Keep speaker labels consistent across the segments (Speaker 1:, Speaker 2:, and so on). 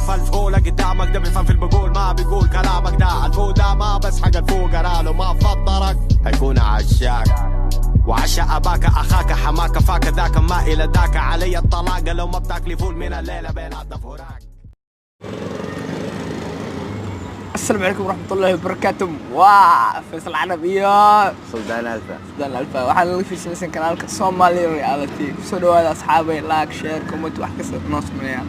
Speaker 1: فالفولة قدامك ده بيفهم في البقول ما بيقول كلامك ده الفول ده ما بس حق الفقراء لو ما فطرك هيكون عشاك وعشاء أباك أخاك حماك فاك ذاك ما إلى ذاك علي الطلاق لو ما بتاكلي فول من الليلة بيناتنا فراق.
Speaker 2: Asalaamu calaykum waraxmatullaahi wabarakaatu. Waa Faysal Canab iyo
Speaker 3: Suldaan Alfa.
Speaker 2: Suldaan Alfa. Waxaa laga fiirsanaysan kanaalka Somali Reality. Kusoo dhawaada asxaabay, like, share, comment, wax kasta noo sameeya.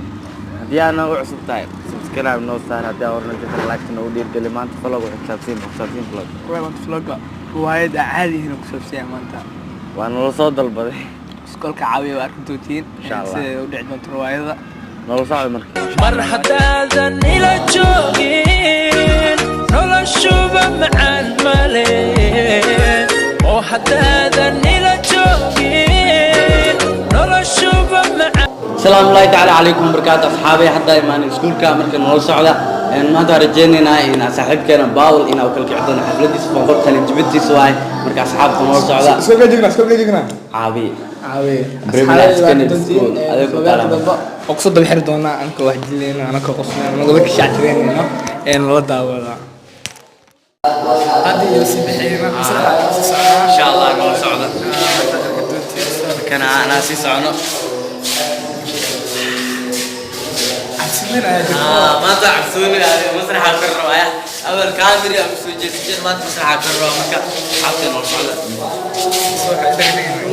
Speaker 3: Haddii aad noogu cusub tahay, subscribe noo saar. Haddii aad horna jirta, like noogu dhiirgeli. Maanta vlog wuxuu kusaabsan vlog.
Speaker 2: Wallahi maanta vlogga riwaayad aan caadi ahayn oo ku saabsan maanta.
Speaker 3: Waa nala soo dalbaday.
Speaker 2: Iskoolka caawiya waa arki doontiin
Speaker 3: Insha Allah.
Speaker 2: sida u dhici doonto riwaayada.
Speaker 3: Noola socda marka.
Speaker 4: Mar haddaadan ila joogin, noloshuba macaan male, oo haddaadan ila joogin, noloshuba macaan.
Speaker 3: Asalaamu ullahi tacaala calaykum wabarakaatu asxaabay. Hadda imaan iskuulka marka noola socda. Maanta waan rajeynaynaa in saaxiibkeena Baawel inaa u kala kici doono xafladiisa form four qalin jibintiisa waaye. Marka asxaabta noola socda.
Speaker 5: Iskoolka joognaa, iskoolka joognaa.
Speaker 3: Caawiye.
Speaker 2: Caawiye.
Speaker 3: Premier Secondary School adeeg ku taala.
Speaker 2: Oo kusoo daba xiri doonaa anakoo wax dilayno, anakoo qoslayno, anagoo dadka shactireynayno ee nala daawada. Hadda iyo sii bixiyna masraxa ayaa sii socdaa.
Speaker 3: Insha Allah noola socda markana anaa sii socono.
Speaker 2: Cabsiweyn ayaa jirta.
Speaker 3: Maanta cabsooni masraxa kor rabaya. Awal kaamiri aan kusoo jeesan jir, maanta masraxa kor raba. Marka asxaabta noola socda.
Speaker 2: Soo waxay dhigayaan.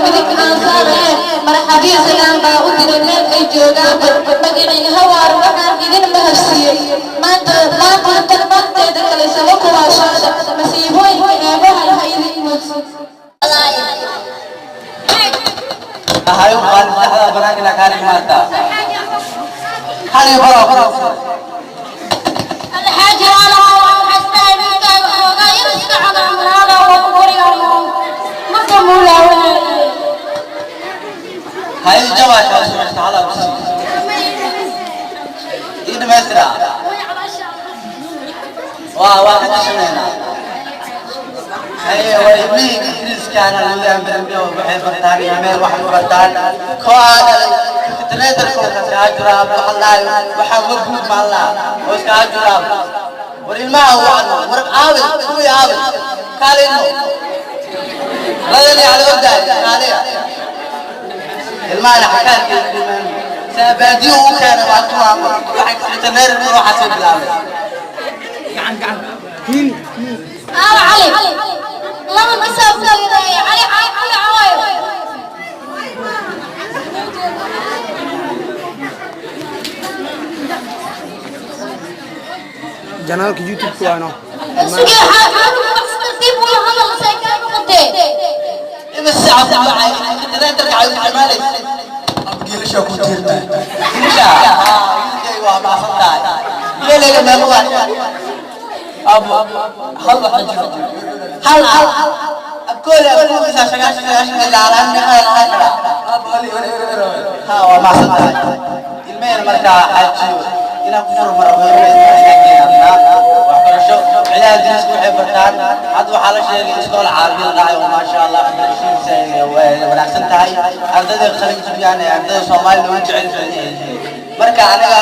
Speaker 6: Midig aan saareen marxabiya salaan baa u diray meel ay joogaanba. Magaciina hawaar waxaan idin mahadsiiyey maanta maanta tan maanteeda kale sama kuwaashaada masiibooyinka eebaha ha idin muudsin.
Speaker 7: Hayo maalin saxda banaanka ila kaali maanta. Hali baro baro.
Speaker 6: Alxaaji alaha waxaan xastaa wiilkaaga xoogaa yar iska cagacmaraada oo ku guriga marka muulaawanaaye.
Speaker 7: Hayo jawaa shaw hala bisi. Ii dhamaystira. Waa ka tashanayna. Haye waa ilmihii Ingiriiskaana lagu ambirambio waxay bartaan iyo meel wax ku bartaan. Koo dhalay internetarka oo iskaga jiraa waxa laayo waxa ma guud ma laa oo iskaga jiraa. War ilmaha wacno, war aawi kuwii aawi kaalino. Ladani cala ordaay kaaliya. Ilmahana xakaarkeeda dhimaan. Saabaadiyo uu keenay waa ku maamo. Waxay internetarka waxaa soo bilaabay.
Speaker 6: Aawa Cali laba masaafkeeda Cali Cali cawaayo.
Speaker 5: Janaalka YouTube-ka waano.
Speaker 6: Sugee xaalu wax tartiib ula hadal say kaa noqotee.
Speaker 7: Imise saac ku dhacay internetarka ay isticmaalaysa?
Speaker 5: Abgeelasha ku jirta.
Speaker 7: Wiilasha, haa, wiilkayga waa mahadsan tahay. Wiilaleyga meeqa waa?
Speaker 2: Abo, hal waxa jiro.
Speaker 7: Hal hal. Abkooda abkoodiisa 90 ilaa alaan meeqa lahaan karaa?
Speaker 5: Abo hal hal hal.
Speaker 7: Haa, waa mahadsan tahay. Ilmaheen markaa xaajiyo inaan ku furmaro waxbarasho ciyaal diniska waxay bartaan. Hadda waxaa la sheegay iskool caawiya la dhacay oo maasha Allah waxbarashadiisa ay wanaagsan tahay, ardayda qalin jibiyaan ee ardayda Soomaaliya looga jecel yahay. Marka aniga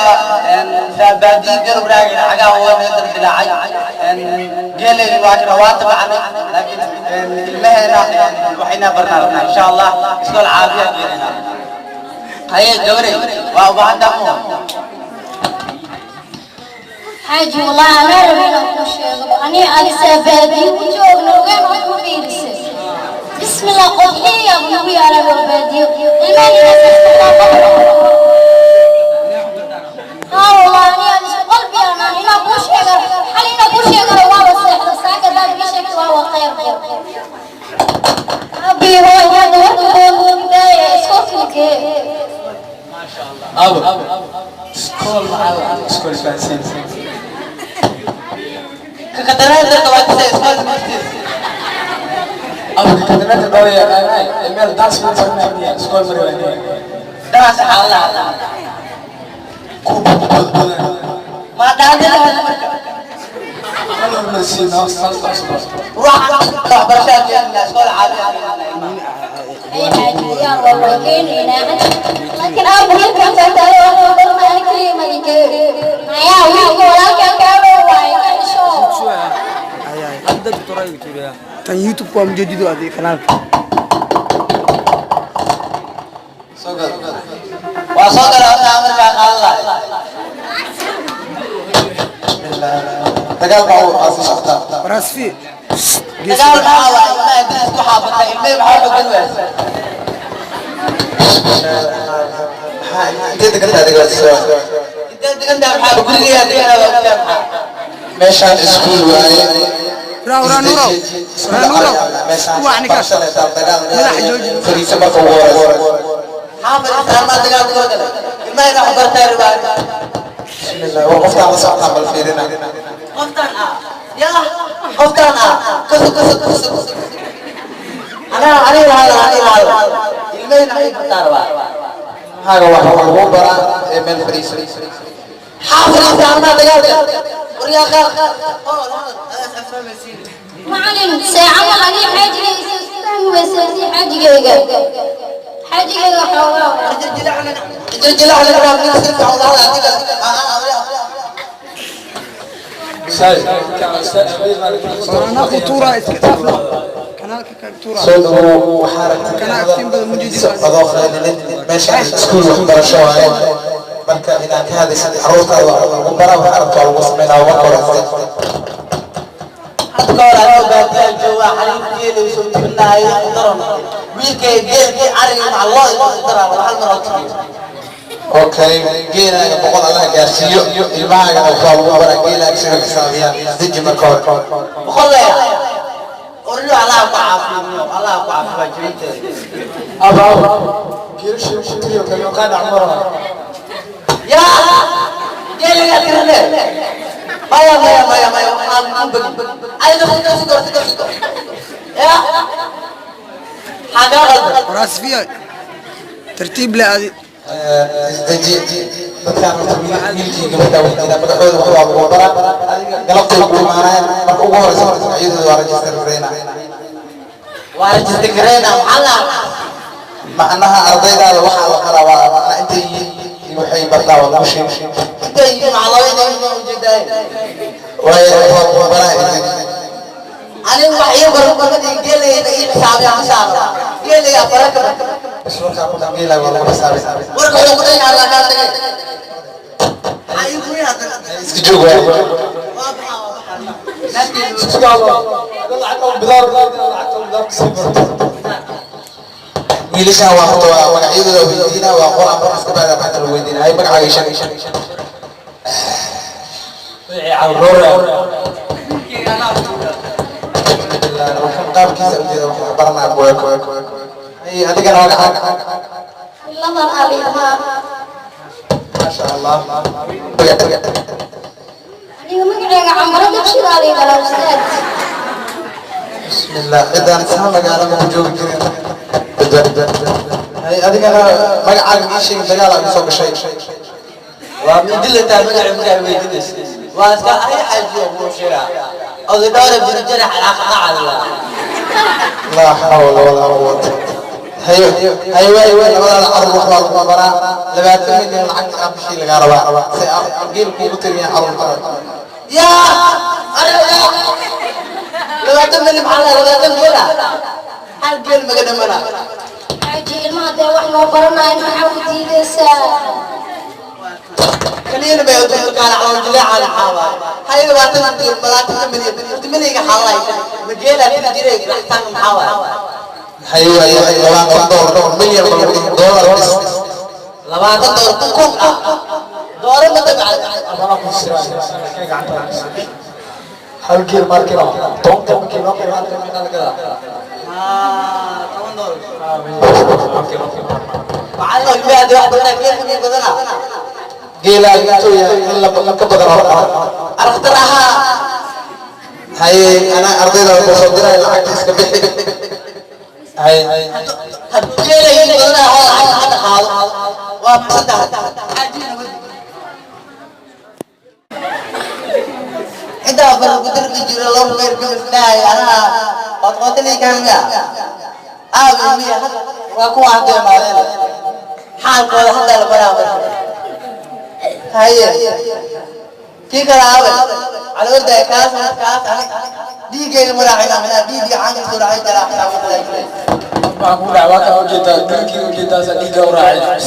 Speaker 7: saabaadii garab raagay cagaha waa meel dilaacay geelayni waa kira waa tabacnay, laakiin ilmaheena waxayna barnaa insha Allah iskool caawiya keenayna. Haye gabarey, waa u baahan tahay.
Speaker 6: Xaaji, wallahi anaa raba inaan kuu sheego anii adi saabaadiyo ku joogno ogaan wax ku fiirisay. Bismillah, qodxiya nagu yaalaa warbaadiyo ilmaha. Haa wallahi anii adi isku qalbi anaan inaan kuu sheego xal inaan kuu sheegana waaba seexda saaka hadaad ii sheegto waaba khayr. Abi hooy, hadda warka boondaaya iskoolkee?
Speaker 5: Abo iskool maxaa la iskool isfahansiin.
Speaker 7: Kakadarada waa kasay iskoolka martiis.
Speaker 5: Abo kakadarada dhow yaqaanay meel daas ku barnaamij iskool mari waaniya.
Speaker 7: Daas xaalada.
Speaker 5: Ku badbadan.
Speaker 7: Ma dhaadada marka. Waxbarashaa keenna iskool caafimaad.
Speaker 6: Laakiin aabbo wiilkan taagtaayo wax loo baranaya ani kaliya ma idinkaga hayaa wiilka walaalkan kaa dhow waaye ka xisho.
Speaker 2: Tan YouTube waa mujeedidu adiga kanaalka.
Speaker 7: Waa soo gala horta amarkaa qaadan lahay.
Speaker 8: Dagaal baa uu aasi socdaa.
Speaker 2: Waraasfi.
Speaker 7: Dagaal maxaa waay? Ilmaha inta isku xaafatay ilmihii maxaa xogan waaysa?
Speaker 8: Intee degan tahay adiga?
Speaker 7: Intee degan tahay maxaa? Gurigeeyaa deganaa waa ogtahay maxaa?
Speaker 8: Meeshaan iskuul waaye.
Speaker 2: Raaw raaw Nuurow. Raaw Nuurow. Waa ninkaas.
Speaker 8: Fariisa marka ugu horeysa.
Speaker 7: Maxaa fadhiista armaa dagaal kula galay? Ilmaha inaa wax bartaa rabaa.
Speaker 8: Bismillah, waa qoftaan la socotaan bal fiirina.
Speaker 7: Qoftaan ah. Yaa qoftaan ah. Kaso kaso kaso kaso. Anaa aniga hadal aniga hadal. Ilmaha inaa wax bartaa rabaa.
Speaker 8: Maxaaga wax lagu baraa ee meel fariisa.
Speaker 7: Maxaa fadhiista armaa dagaalka? Waryaa qaar.
Speaker 6: Macalin seecada anii xaajigayga isku fahmi weysay xaajigayga xaajigayga xoogaa.
Speaker 2: Anaa ku tuuraa iska dhaafna. Kanaalka ka tuuraa.
Speaker 8: Soo dhawow, waxaa aragtay
Speaker 2: Kanaa iftiin badan mujeedidu.
Speaker 8: Adoo qaylinin, meeshaan iskuul waxbarasho waaye. Marka inaad ka hadashid carruurtaada wax lagu baraa, wax aragto waa lagu sameynaa marka hore.
Speaker 7: Hadda ka hor anoo baadiyaha jooga xaliif geela soo jibinaayo daran wiilkay geelkii ariga maca loo igu daraa hal mar oo tiriyo.
Speaker 8: Okay, geelaaga 100 Allah gaarsiiyo, ilmahaagana waxaa lagu baraa geelaaga sida xisaabiyaan. Deji marka hore.
Speaker 7: 100 leeya oryo. Allah ku caafiyo, Allah ku caafiyo waa jibinteeda. Yaa geeligaa tirine. Maya maya maya maya, waxaan ku bagi adiga ku sugo sugo sugo. Yaa xagaa qaldan.
Speaker 2: Waraasfiya. Tartiib le adi.
Speaker 8: Isdeji. Dadkaan horta wiilkii gabadha weydiinaa magacooda, wax waa lagu baraa. Adiga galabtay ku imaanayaan marka ugu horeysa horta magacyadooda waa register gareyna.
Speaker 7: Waa register gareyna maxaa la
Speaker 8: Macnaha ardaydaada waxaa la baraa waa macnaa intay yihiin iyo waxay bartaa waa lagu sheegay.
Speaker 7: Intay yihiin macalooyinka inay ujeedaay.
Speaker 8: Waayo waa lagu baraa isdeji.
Speaker 7: Aniga wax ii barbarmadii geelayna ii xisaabiya xisaaba geelayga baraka.
Speaker 8: Bas warkaa ku dhan geelaaga waa lagu xisaabay.
Speaker 7: Warka wuxuu ku dhan yahay kaa tagay. Maxaa ii guri hadda?
Speaker 8: Iska joog waay.
Speaker 7: Waa baxaa, waa baxaa.
Speaker 8: Wiilashan waa horta waa magacyadooda weydiinaa, waa qor amba iska baada maxaa lagu weydiinaa. Hay, magacaaga ii sheeg. Qaabkiisa ujeeda wax laga baranaa kuweeko. Hay, adigana magacaaga?
Speaker 6: Ladan alihaa.
Speaker 8: Maasha Allah.
Speaker 6: Aniga magacayga Camaro Dabshir aliidhala ustaad.
Speaker 8: Bismillah, cidaan saa magaalo ma ku joogi jirin. Hay, adigana magacaaga ii sheeg, dagaal aad soo gashay.
Speaker 7: Waa midilataa magaca markaa weydiinaysa waa iska ay xaajiyo kuu sheegaa oday dhowra birjara xalaaqaqacala.
Speaker 8: Laa xawla walaa quwata. Hayo hayo waay waay, labadaada carruur wax baa lagu baraa. 20 milyan lacagta ah bishii lagaa rabaa si geel kuugu tiriyaan carruurtada.
Speaker 7: Yaa ariga yaa 20 milyan maxaa la 20 geela hal geel maga dhamana.
Speaker 6: Xaaji ilmaha dee wax loo baranayo maxaa u diidaysaa?
Speaker 7: Kaliyana bay udurto kaala calool jileeca maxaa waaye? Hay, 20 milyan, 20 milyan horta milayga xalay ma geelaa tiri jiray lacagtaan maxaa waaye?
Speaker 8: Hayo waay, 20 doolar milyan ba lagu dhihi doolar bis.
Speaker 7: 20 doolar kun kun ah dooro ma dabcan.
Speaker 5: Hal geel markii la toban kiilo halka mina laga
Speaker 7: 10 doolar waxaa loo ilmaha wax badanaa geelka mii badanaa.
Speaker 8: Geelaaga intuu yahay in la ka badan oo
Speaker 7: Aragtar ahaa.
Speaker 8: Haye, anaa ardayda ku soo diray lacagta iska bixi. Haye.
Speaker 7: Hadduu geela ii badanaa hoo lacagta hadda qaado waa saddex. Inta Intaa farkudirki jiro loo meerka isdhahay anaa qodqotilii kamiya aabi miya waa kuwa hadda imaadeen xaalkooda hadda la baraa marka haye kii kale aabay cala ordaay kaas kaas ani dhiiggayga maraacina minaa dhiiggii caanka soo raacay jaraa xisaab u jiray.
Speaker 5: Maxaa kugu dhacay? Waa kan ujeedaa dhiiggii ujeedaasa dhiigga u raacay.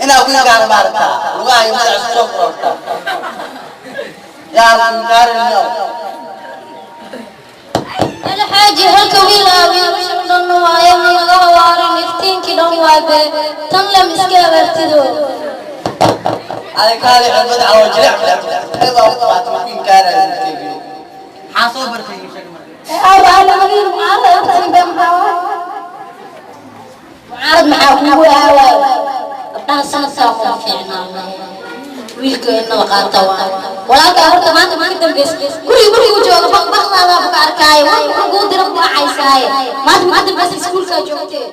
Speaker 7: Inaa ku inkaar maaragtaa lugaha iyo madaxa isku soo furorta yaa ku inkaarino.
Speaker 6: Alxaaji halka wiil ah wiilasha dhan waaye ma naga hawaarin iftiinkii dhan waabe tan lam iska abaartido.
Speaker 7: Adi kaali cirbada caloo jilic baa u qaatay ku inkaaraya wiilkayga maxaa soo bartay ii sheeg marka.
Speaker 6: Aaba labadiin mucaarad agtiin bee maxaa waay mucaarad maxaa kugu aawaay gabdhaha sanadkaa kuma fiicnaa wiilka in la qaata waay walaalkaa horta maanta ma ka dambeys guriga markuu joogo baqbaqdaada ka arkaaye war wuxuu kuu dira ku dhacaysaaye maanta ma ka dambeys iskuulkaa joogtee.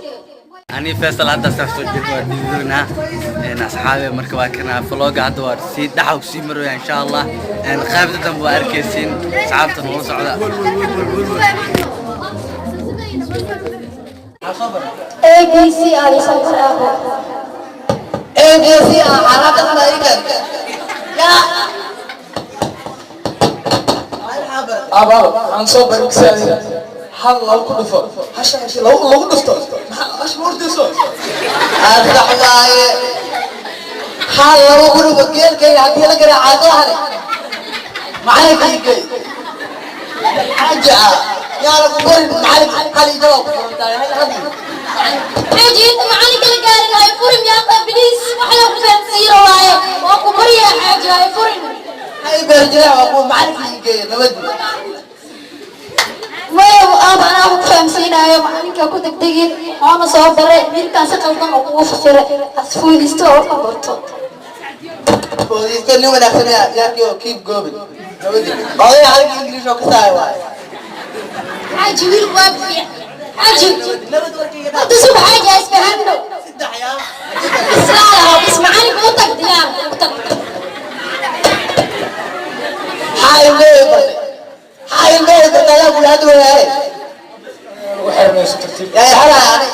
Speaker 3: Ani Faisal hadda saas soo jeedo waa dhiidognaa asxaabe. Marka waa kana vlogga hadda waa sii dhaxaw sii maraya insha Allah. Qaybta dambe waa arkaysiin asxaabta noo socda.
Speaker 6: A B C alisan aabo.
Speaker 7: A B C ah xarakas ma ikan yaa.
Speaker 5: Aaba aaba waxaan soo baray misaali hal laba ku dhufo hasha hashi laba lagu dhufto maxaa hash ma ordayso.
Speaker 7: Sax waaye hal laba ku dhufo geelkayga haddii la garaacaa soo haray macalinkii xaaji ah yaa lagu barin macalin hal ijaba ku furantahay hal hal.
Speaker 6: Xaaji inta macalinka la gaarin hay furin yaa bliis wax la ku fahansiino waaye waa ku baryaa xaaji hay furin.
Speaker 7: Hay beerjilaa waa kuwa macalinkii geeya nabadii.
Speaker 6: Maya aaba anaa ku fahamsiinaayo macalinka ku degdegin oona soo bare wiilkaan si qaldan oo kugu fasira asfuudisto oo ka barto.
Speaker 7: Boodiista nin wanaagsan yaa yaarkii oo keep going nabadii odayga halkii English oo ka saaya waaye.
Speaker 6: Xaaji wiilku waa fiican xaaji.
Speaker 7: Nabad warkayga
Speaker 6: hadda subax xaaji ha isfahanno.
Speaker 7: Saddex yaa.
Speaker 6: Islaalaha bis macalinka u tag diyaar u tag.
Speaker 7: Maxaa ilmeey bartay maxaa ilmeey bartay ayaa kula hadda walaaye
Speaker 5: ugu xirmayso tartiib.
Speaker 7: Yaa xalaa ani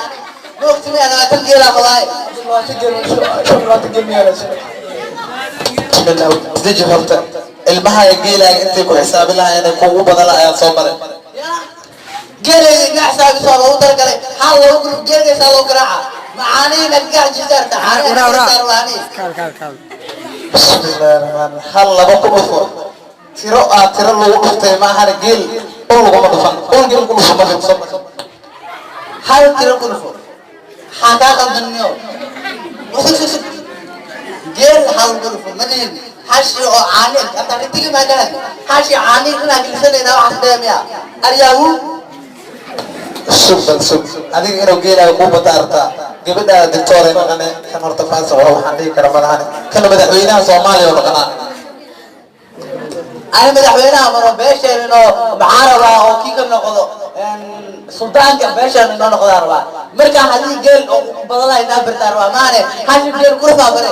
Speaker 7: moogti miya 20 geelaa qabaaye.
Speaker 5: 20 geel 25 geel miyaa layso.
Speaker 8: Bismillah deji horta ilmaha geelaaga intay ku xisaabin lahaayeen kugu badan ayaan soo maray.
Speaker 7: Geelayga iga xisaabisaa loogu talagalay hal laba group geelaysaa loo garaaca macaaniin adgax jisaarta caaniin.
Speaker 8: Bismillahi raxmaan hal laba ku dhufo tiro aa tiro lagu dhuftay ma ahana geel ul laguma dhufan ul geel ku dhufo ma dhufsan.
Speaker 7: Hal tiro ku dhufo maxaa kaa qaldaniyo usug geel hal ku dhufo ma dhihin hashi oo caani hataa ritigi maa garan hashi caani inaa gelisanayna waxaas dheemiya aryaahu.
Speaker 8: Sug bal sug adiga inuu geelaaga kuu bata artaa gabadhaada doctooray dhaqane kan horta faasa waa waxaan dhihi kara malahane kana madaxweynaha Soomaaliya oo dhaqanaa.
Speaker 7: Ani madaxweynaha maro beesheen inoo maxaa rabaa oo kii ka noqdo suldaanka beesheen inoo noqdaa rabaa marka haddii geel oo badanaa inaa birtaa rabaa maane hashi geel ku rafaa bare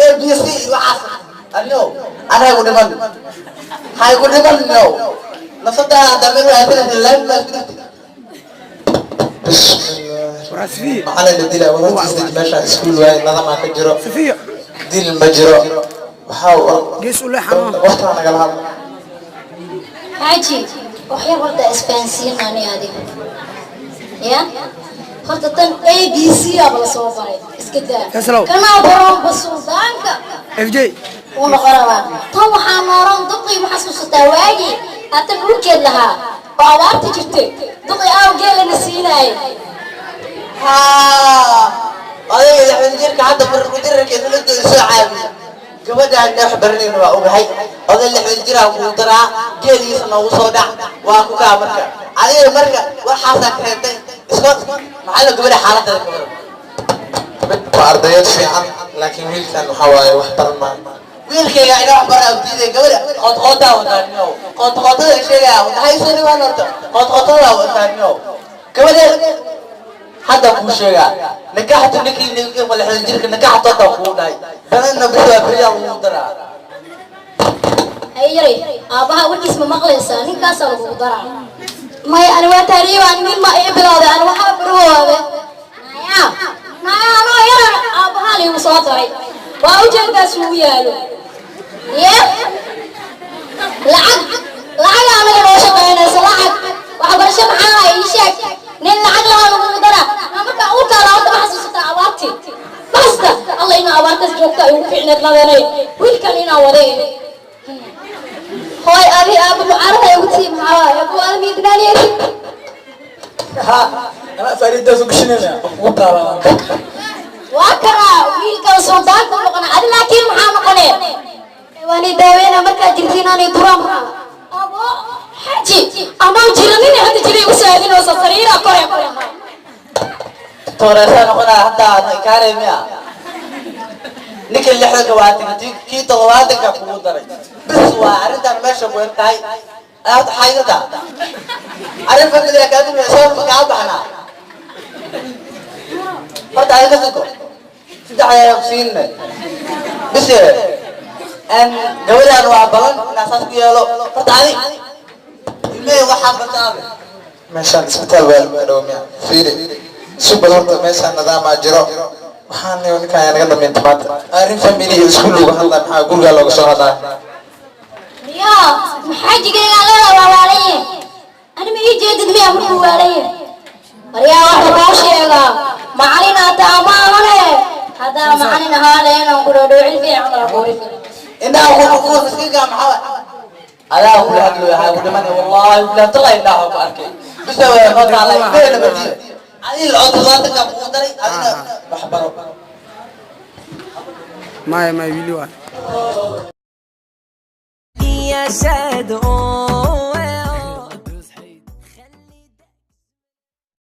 Speaker 7: A B C waxaas anio ana haygu dhiman haygu dhiman no nafsadaada dambe haysanaysa laami baa isku dhigtay.
Speaker 8: Bismillah macalin la dilaa war horta isdeji meeshaan iskuul waaye nadamaa ka jiro dil ma jiro waxaa waqtigaa nagala hadla.
Speaker 6: Xaaji waxyar horta isfahansiin ani adiga ya horta tan A B C aba la soo baray iska daa kanaa baroonba suldaanka uu noqon rabaa tan waxaa nooran duqii ma xasuusataa waagii haatan dhulkeed lahaa oo abaarta jirtay duqii aaw geelana siinaayay.
Speaker 7: Haa odayga lixdan jirka hadda barkudirarkeeda la soo caawiya gabadhaan dhex baranayna waa ogahay oday 60 jiraa kuu daraa geeliisa noogu soo dhac waa ku kaa marka adiga marka waxaasaa keentay iska maxaa la gabadha xaaladada gabadha.
Speaker 8: Waa ardayad fiican laakiin wiilkan waxaa waaye wax baran maayo.
Speaker 7: Wiilkayga inaa wax baraa diiday gabadha qoodqootaa wadaaniyo qoodqootada sheegaya waxay soo dhawaan horta qoodqootada wadaaniyo gabadha hadda kuu sheegaa nakaxtu ninkii ninkii 60 jirka nakaxtu hadda kuu dhahay banana beri waa beriyaa lagu daraa.
Speaker 6: Hay yaray, aabbaha warkiis ma maqlaysaa? Ninkaasaa lagugu daraa. Maya, ani waa taariibaan, nin ma ii bilowday, ani waxaa barwoobe. Naya, naya, anoo yaran aabbahaa liigu soo daray. Waa ujeedaas uu yaalo ye. Lacag, lacag anaga noo shaqaynayso, lacag waxbarasho maxaa ii sheeg? Nin lacag lahaa lagugu daraa. Marka uurkaada horta ma xasuusataa abaartii? Basta alla inaa abaartaas joogta ay ugu fiicneed ladanay wiilkan inaa waday. Hooy, adi aaba mucaarada ay ugu tii maxaa waaye? Abu ada miidnaaniyadi.
Speaker 5: Ha, anaa faariidaas u gashanayna ugu taalaa.
Speaker 6: Waa karaa wiilkan suldaanku noqona adi, laakiin maxaa noqonee? Waani daaweyna markaa jirtiin ani duraa maxaa abo xaji anoo jiranin hadda jiray u saadinoosa sariira kore.
Speaker 7: Tooreesaa noqonaa hadda kaarey miya? Ninka 60-ka waa tigti, kii 70-ka kugu daray bis. Waa arrintan meesha ku eg tahay. Horta xaygada arrin family academy soo kaa baxnaa. Horta adiga ka sugo, 3 ayaa ku siinne bise gabadhaan waa balan inaa saas ku yeelo. Horta adi ilmehey waxaa bartaabe.
Speaker 8: Meeshaan isbitaal waa lagu dhow miya? Fiiri subal, horta meeshaan nadaamaa jiro. Waxaan ninkaan ayaa naga dhamaynta maanta arrin family iyo iskuul looga hadlaa. Maxaa gurigaa looga soo hadlaa?
Speaker 6: Miyaa maxaajigaygaa leeda waa waalan yahay? Ani ma ii jeedid miya markuu waalan yahay? Maryaa waxuu kuu sheegaa macalin hataa ma ahane. Haddaa macalin ahaa leenan ku dhoodhoocin fiican la kuuri.
Speaker 7: Indhaha ku ku miskiinka maxaa adaa kula hadlooya? Haa, ku dhiman wallahi billahi tallahi, indhaha ku arkay bisa waa noo taala. Ilmehena badiyo adii la 70-ka kugu daray, adina wax baro.
Speaker 2: Maya, maya, wili waa.
Speaker 4: يا ساد.